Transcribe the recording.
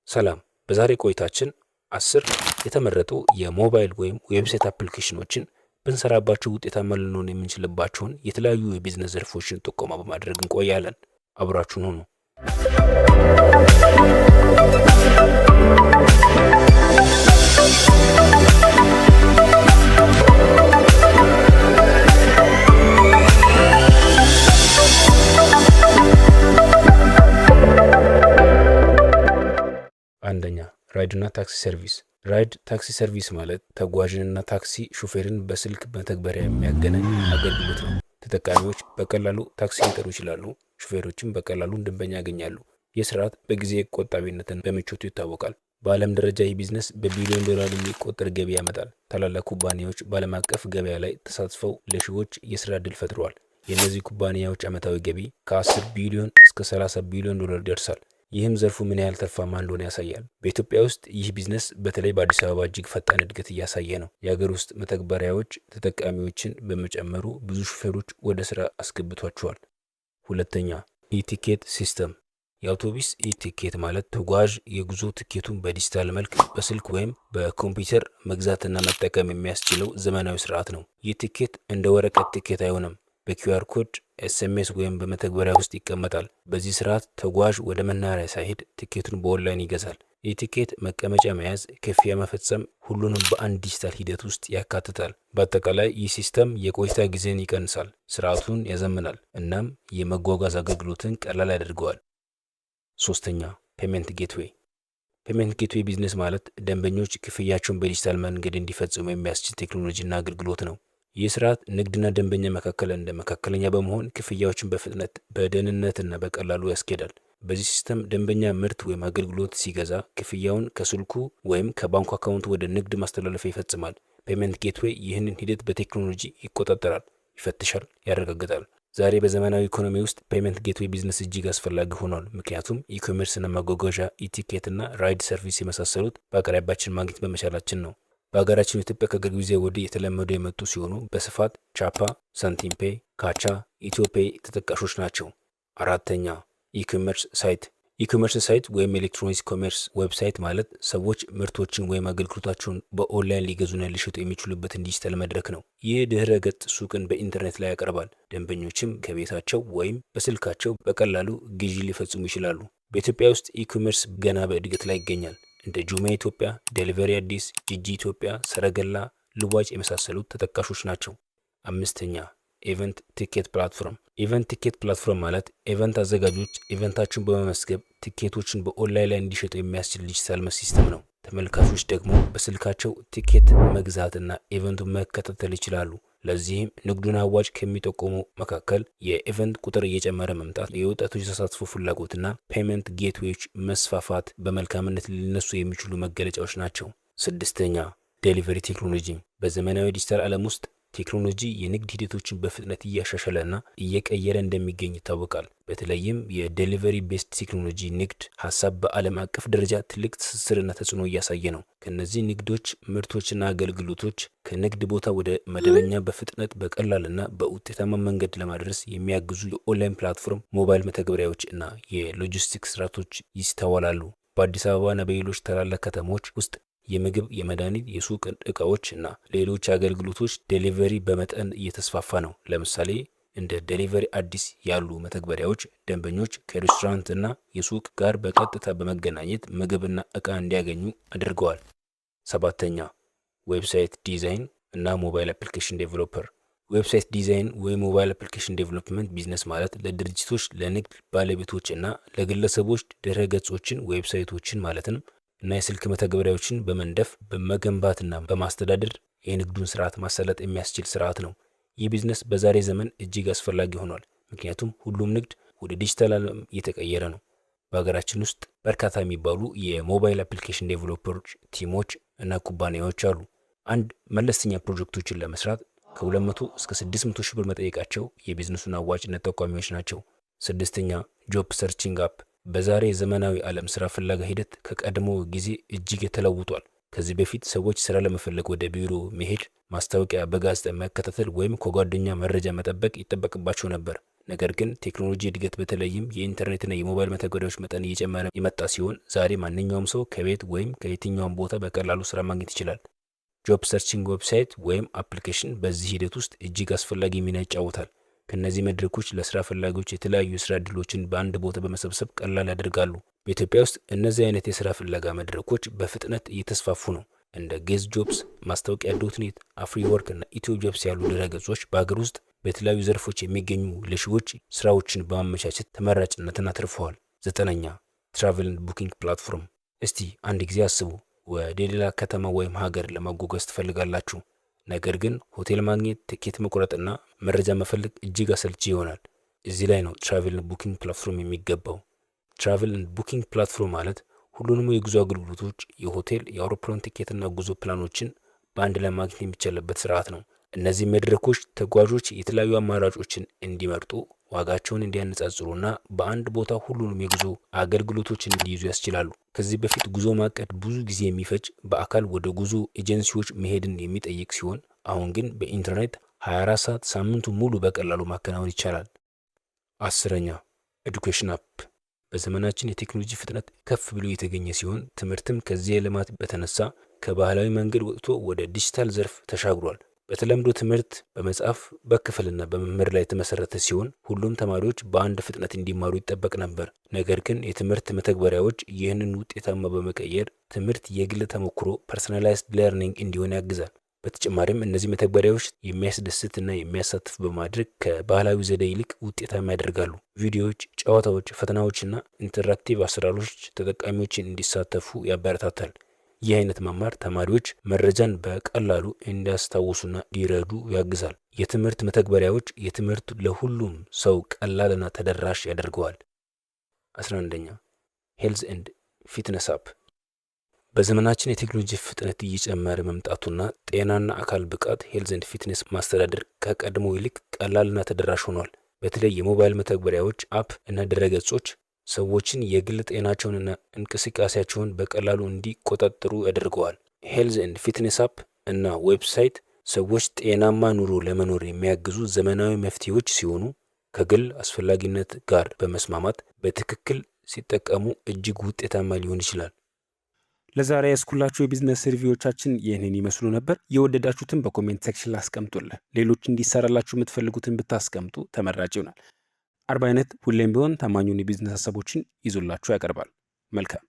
ሰላም፣ በዛሬ ቆይታችን 10 የተመረጡ የሞባይል ወይም website application ኖችን ብንሰራባቸው ውጤታማ ልንሆን የምንችልባቸውን የተለያዩ የቢዝነስ ዘርፎችን ጥቆማ በማድረግ እንቆያለን። አብራችሁን ሁኑ። አንደኛ፣ ride ና taxi service። Ride taxi service ማለት ተጓዥንና ታክሲ ሹፌርን በስልክ መተግበሪያ የሚያገናኝ አገልግሎት ነው። ተጠቃሚዎች በቀላሉ ታክሲ ሊጠሩ ይችላሉ። ሹፌሮችም በቀላሉ ደንበኛ ያገኛሉ። ይህ ስርዓት በጊዜ ቆጣቢነትን በምቾቱ ይታወቃል። በዓለም ደረጃ ይህ ቢዝነስ በቢሊዮን ዶላር የሚቆጠር ገቢ ያመጣል። ታላላቅ ኩባንያዎች በዓለም አቀፍ ገበያ ላይ ተሳትፈው ለሺዎች የስራ ዕድል ፈጥረዋል። የእነዚህ ኩባንያዎች ዓመታዊ ገቢ ከ10 ቢሊዮን እስከ 30 ቢሊዮን ዶላር ይደርሳል። ይህም ዘርፉ ምን ያህል ትርፋማ እንደሆነ ያሳያል። በኢትዮጵያ ውስጥ ይህ ቢዝነስ በተለይ በአዲስ አበባ እጅግ ፈጣን እድገት እያሳየ ነው። የሀገር ውስጥ መተግበሪያዎች ተጠቃሚዎችን በመጨመሩ ብዙ ሹፌሮች ወደ ስራ አስገብቷቸዋል። ሁለተኛ፣ e-ticket system። የአውቶቡስ e-ticket ማለት ተጓዥ የጉዞ ትኬቱን በዲጂታል መልክ በስልክ ወይም በኮምፒውተር መግዛትና መጠቀም የሚያስችለው ዘመናዊ ስርዓት ነው። ይህ ትኬት እንደ ወረቀት ትኬት አይሆንም። በ QR code፣ SMS ወይም በመተግበሪያ ውስጥ ይቀመጣል። በዚህ ስርዓት ተጓዥ ወደ መናኸሪያ ሳይሄድ ትኬቱን በኦንላይን ይገዛል። ይህ ትኬት መቀመጫ መያዝ፣ ክፍያ መፈጸም፣ ሁሉንም በአንድ ዲጂታል ሂደት ውስጥ ያካትታል። በአጠቃላይ ይህ system የቆይታ ጊዜን ይቀንሳል፣ ስርዓቱን ያዘምናል፣ እናም የመጓጓዝ አገልግሎትን ቀላል ያደርገዋል። ሶስተኛ፣ payment gateway። Payment gateway business ማለት ደንበኞች ክፍያቸውን በዲጂታል መንገድ እንዲፈጽሙ የሚያስችል ቴክኖሎጂና አገልግሎት ነው። ይህ ስርዓት ንግድና ደንበኛ መካከል እንደ መካከለኛ በመሆን ክፍያዎችን በፍጥነት፣ በደህንነትና በቀላሉ ያስኬዳል። በዚህ system ደንበኛ ምርት ወይም አገልግሎት ሲገዛ ክፍያውን ከስልኩ ወይም ከባንኩ account ወደ ንግድ ማስተላለፊያ ይፈጽማል። Payment gateway ይህንን ሂደት በቴክኖሎጂ ይቆጣጠራል፣ ይፈትሻል፣ ያረጋግጣል። ዛሬ በዘመናዊ ኢኮኖሚ ውስጥ payment gateway business እጅግ አስፈላጊ ሆኗል። ምክንያቱም e-commerce ና ማጓጓዣ፣ e-ticket እና ride service የመሳሰሉት በአቅራቢያችን ማግኘት በመቻላችን ነው። በሀገራችን ኢትዮጵያ ከቅርብ ጊዜ ወዲህ የተለመዱ የመጡ ሲሆኑ በስፋት ቻፓ፣ ሳንቲምፔ፣ ካቻ፣ ኢትዮፔይ ተጠቃሾች ናቸው። አራተኛ፣ e-commerce site። E-commerce site ወይም electronics commerce website ማለት ሰዎች ምርቶችን ወይም አገልግሎታቸውን በኦንላይን ሊገዙና ሊሸጡ የሚችሉበትን ዲጂታል መድረክ ነው። ይህ ድህረ ገጽ ሱቅን በኢንተርኔት ላይ ያቀርባል። ደንበኞችም ከቤታቸው ወይም በስልካቸው በቀላሉ ግዢ ሊፈጽሙ ይችላሉ። በኢትዮጵያ ውስጥ e-commerce ገና በእድገት ላይ ይገኛል። እንደ ጁሚያ ኢትዮጵያ፣ ዴሊቨሪ አዲስ፣ ጂጂ ኢትዮጵያ፣ ሰረገላ፣ ልዋጭ የመሳሰሉት ተጠቃሾች ናቸው። አምስተኛ፣ event ticket platform። Event ticket platform ማለት event አዘጋጆች event ኣቸውን በመመዝገብ ቲኬቶችን በኦንላይን ላይ እንዲሸጡ የሚያስችል digital system ነው። ተመልካቾች ደግሞ በስልካቸው ቲኬት መግዛትና event ኡን መከታተል ይችላሉ። ለዚህም ንግዱን አዋጭ ከሚጠቁሙ መካከል የ event ቁጥር እየጨመረ መምጣት፣ የወጣቶች ተሳትፎ ፍላጎትና payment gateway ዎች መስፋፋት በመልካምነት ሊነሱ የሚችሉ መገለጫዎች ናቸው። ስድስተኛ፣ delivery technology። በዘመናዊ ዲጂታል ዓለም ውስጥ ቴክኖሎጂ የንግድ ሂደቶችን በፍጥነት እያሻሻለና እየቀየረ እንደሚገኝ ይታወቃል። በተለይም የ delivery based ቴክኖሎጂ ንግድ ሀሳብ በዓለም አቀፍ ደረጃ ትልቅ ትስስርና ተጽዕኖ እያሳየ ነው። ከእነዚህ ንግዶች ምርቶችና አገልግሎቶች ከንግድ ቦታ ወደ መደበኛ በፍጥነት፣ በቀላልና በውጤታማ መንገድ ለማድረስ የሚያግዙ የ online platform፣ ሞባይል መተግበሪያዎች እና የሎጂስቲክስ ስርዓቶች ይስተዋላሉ። በአዲስ አበባና በሌሎች ታላላቅ ከተሞች ውስጥ የምግብ፣ የመድኃኒት፣ የሱቅ እቃዎች እና ሌሎች አገልግሎቶች delivery በመጠን እየተስፋፋ ነው። ለምሳሌ እንደ ዴሊቨሪ አዲስ ያሉ መተግበሪያዎች ደንበኞች ከሬስቶራንት እና የሱቅ ጋር በቀጥታ በመገናኘት ምግብና እቃ እንዲያገኙ አድርገዋል። ሰባተኛ፣ website design እና mobile application developer። Website design ወይም mobile application development business ማለት ለድርጅቶች፣ ለንግድ ባለቤቶች እና ለግለሰቦች ድረ ገጾችን፣ website ኦችን ማለትም እና የስልክ መተግበሪያዎችን በመንደፍ፣ በመገንባትና በማስተዳደር የንግዱን ስርዓት ማሳለጥ የሚያስችል ስርዓት ነው። ይህ ቢዝነስ በዛሬ ዘመን እጅግ አስፈላጊ ሆኗል። ምክንያቱም ሁሉም ንግድ ወደ ዲጂታል ዓለም እየተቀየረ ነው። በሀገራችን ውስጥ በርካታ የሚባሉ የ mobile application developer ኦች፣ team ኦች እና ኩባንያዎች አሉ። አንድ መለስተኛ ፕሮጀክቶችን ለመስራት ከ200 እስከ 600 ሺህ ብር መጠየቃቸው የቢዝነሱን አዋጭነት ጠቋሚዎች ናቸው። ስድስተኛ፣ job searching app። በዛሬ ዘመናዊ ዓለም ስራ ፍለጋ ሂደት ከቀድሞ ጊዜ እጅግ ተለውጧል። ከዚህ በፊት ሰዎች ስራ ለመፈለግ ወደ ቢሮ መሄድ፣ ማስታወቂያ በጋዜጣ መከታተል ወይም ከጓደኛ መረጃ መጠበቅ ይጠበቅባቸው ነበር። ነገር ግን ቴክኖሎጂ እድገት በተለይም የኢንተርኔትና የሞባይል መተግበሪያዎች መጠን እየጨመረ የመጣ ሲሆን ዛሬ ማንኛውም ሰው ከቤት ወይም ከየትኛውም ቦታ በቀላሉ ስራ ማግኘት ይችላል። Job searching website ወይም application በዚህ ሂደት ውስጥ እጅግ አስፈላጊ ሚና ይጫወታል። ከእነዚህ መድረኮች ለስራ ፈላጊዎች የተለያዩ የስራ እድሎችን በአንድ ቦታ በመሰብሰብ ቀላል ያደርጋሉ። በኢትዮጵያ ውስጥ እነዚህ አይነት የስራ ፍለጋ መድረኮች በፍጥነት እየተስፋፉ ነው። እንደ ግዕዝ ጆብስ፣ ማስታወቂያ.net፣ አፍሪወርክ እና ኢትዮ ጆብስ ያሉ ድረገጾች በሀገር ውስጥ በተለያዩ ዘርፎች የሚገኙ ለሺዎች ስራዎችን በማመቻቸት ተመራጭነትን አትርፈዋል። ዘጠነኛ፣ travel booking platform። እስቲ አንድ ጊዜ አስቡ፣ ወደ ሌላ ከተማ ወይም ሀገር ለመጓጓዝ ትፈልጋላችሁ። ነገር ግን ሆቴል ማግኘት፣ ትኬት መቁረጥና መረጃ መፈለግ እጅግ አሰልቺ ይሆናል። እዚህ ላይ ነው travel booking platform የሚገባው። Travel booking platform ማለት ሁሉንም የጉዞ አገልግሎቶች፣ የሆቴል፣ የአውሮፕላን ትኬትና ጉዞ ፕላኖችን በአንድ ላይ ማግኘት የሚቻልበት ስርዓት ነው። እነዚህ መድረኮች ተጓዦች የተለያዩ አማራጮችን እንዲመርጡ፣ ዋጋቸውን እንዲያነጻጽሩና በአንድ ቦታ ሁሉንም የጉዞ አገልግሎቶችን እንዲይዙ ያስችላሉ። ከዚህ በፊት ጉዞ ማቀድ ብዙ ጊዜ የሚፈጅ፣ በአካል ወደ ጉዞ ኤጀንሲዎች መሄድን የሚጠይቅ ሲሆን አሁን ግን በኢንተርኔት 24 ሰዓት ሳምንቱ ሙሉ በቀላሉ ማከናወን ይቻላል። 10ኛ፣ education app። በዘመናችን የቴክኖሎጂ ፍጥነት ከፍ ብሎ የተገኘ ሲሆን ትምህርትም ከዚህ ልማት በተነሳ ከባህላዊ መንገድ ወጥቶ ወደ ዲጂታል ዘርፍ ተሻግሯል። በተለምዶ ትምህርት በመጽሐፍ፣ በክፍልና በመምህር ላይ የተመሰረተ ሲሆን ሁሉም ተማሪዎች በአንድ ፍጥነት እንዲማሩ ይጠበቅ ነበር። ነገር ግን የትምህርት መተግበሪያዎች ይህንን ውጤታማ በመቀየር ትምህርት የግል ተሞክሮ personalized learning እንዲሆን ያግዛል። በተጨማሪም እነዚህ መተግበሪያዎች የሚያስደስት እና የሚያሳትፍ በማድረግ ከባህላዊ ዘዴ ይልቅ ውጤታማ ያደርጋሉ። ቪዲዮዎች፣ ጨዋታዎች፣ ፈተናዎች እና interactive አሰራሮች ተጠቃሚዎችን እንዲሳተፉ ያበረታታል። ይህ አይነት መማር ተማሪዎች መረጃን በቀላሉ እንዲያስታውሱና እንዲረዱ ያግዛል። የትምህርት መተግበሪያዎች የትምህርት ለሁሉም ሰው ቀላልና ተደራሽ ያደርገዋል። 11ኛ፣ health and fitness app። በዘመናችን የቴክኖሎጂ ፍጥነት እየጨመረ መምጣቱና ጤናና አካል ብቃት health and fitness ማስተዳደር ከቀድሞ ይልቅ ቀላልና ተደራሽ ሆኗል። በተለይ የሞባይል መተግበሪያዎች፣ app እና ድረገጾች ሰዎችን የግል ጤናቸውንና እንቅስቃሴያቸውን በቀላሉ እንዲቆጣጠሩ ያደርገዋል። Health and fitness app እና website ሰዎች ጤናማ ኑሮ ለመኖር የሚያግዙ ዘመናዊ መፍትሄዎች ሲሆኑ ከግል አስፈላጊነት ጋር በመስማማት በትክክል ሲጠቀሙ እጅግ ውጤታማ ሊሆን ይችላል። ለዛሬ ያስኩላችሁ የ business review ዎቻችን ይህንን ይመስሉ ነበር። የወደዳችሁትን በ comment section ላይ አስቀምጡልን። ሌሎች እንዲሰራላችሁ የምትፈልጉትን ብታስቀምጡ ተመራጭ ይሆናል። አርባ አይነት ሁሌም ቢሆን ታማኙን የቢዝነስ ሀሳቦችን ይዞላችሁ ያቀርባል። መልካም።